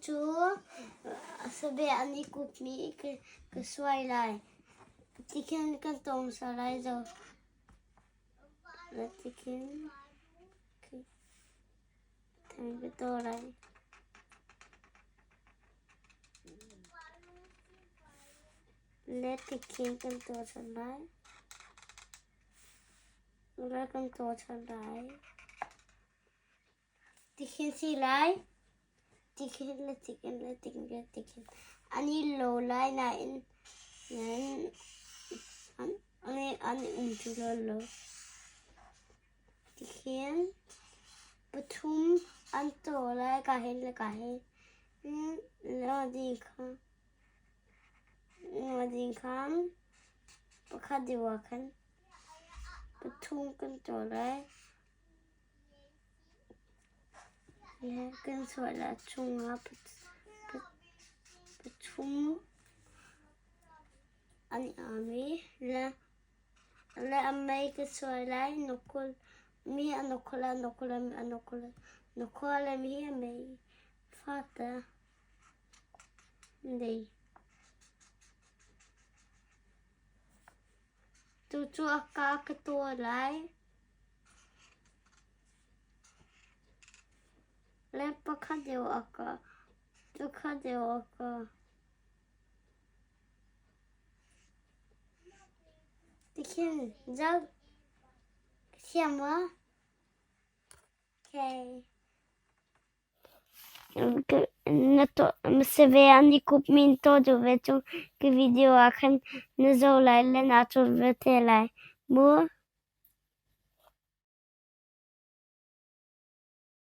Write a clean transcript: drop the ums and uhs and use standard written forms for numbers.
cu sabe an i kupmi ka suai lai. Tikhin kan tawng hmasa lai zo. Tikhin ka taw lai. Le tikhin kan taw ṭhan lai. Le kan taw ṭhan lai. Tikhin si lai. Tikhin le tikhin le tikhin le tikhin. An i lo lai nain nain an an i um ti lo. Tikhin pathum an taw lai ka hin le ka hin. Ding khan pakhat deuh ah khan pathum kan taw lai. Kan sual chungah pathum an i am i le a mei ka suai lai. Mi a nokol a nokol a nokol nokol mi hi a mei fate nei. Tucu a ka ka tuah lai. Le pakhat deuh a ka pakhat deuh a ka. Tikhin zoh ka thiam maw? Okay. Save an i kup min to duh ve cu ka video ah khan na zoh lai le naa cawn ve te lai mu.